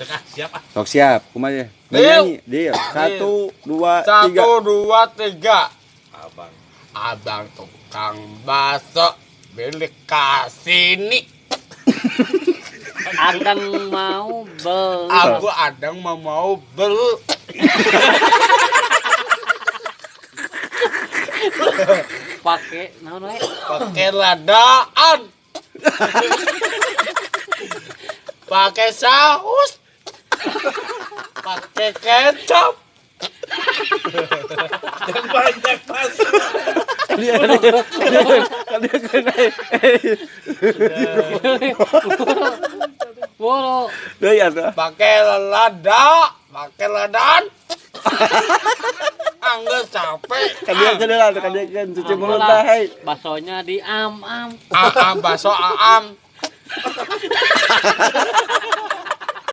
Sok ah, siap ah. Sok siap, kumaha ya? Deal. Nyanyi, deal. Satu, dua, tiga. Satu, dua, tiga. Abang. Abang tukang bakso beli kasini. Akang mau beli. Aku adang mau mau bel. Pakai naon we? Pakai ladaan. Pakai saus. Pakai kecap. Yang banyak mas. Dia dia dia kena. Boro. Deui atuh. Pakai lada, pakai ladaan. Angga capek. Kan dia kena lah, kan dia kan cuci mulut dah, hei. Baksonya di am am. Aam bakso aam.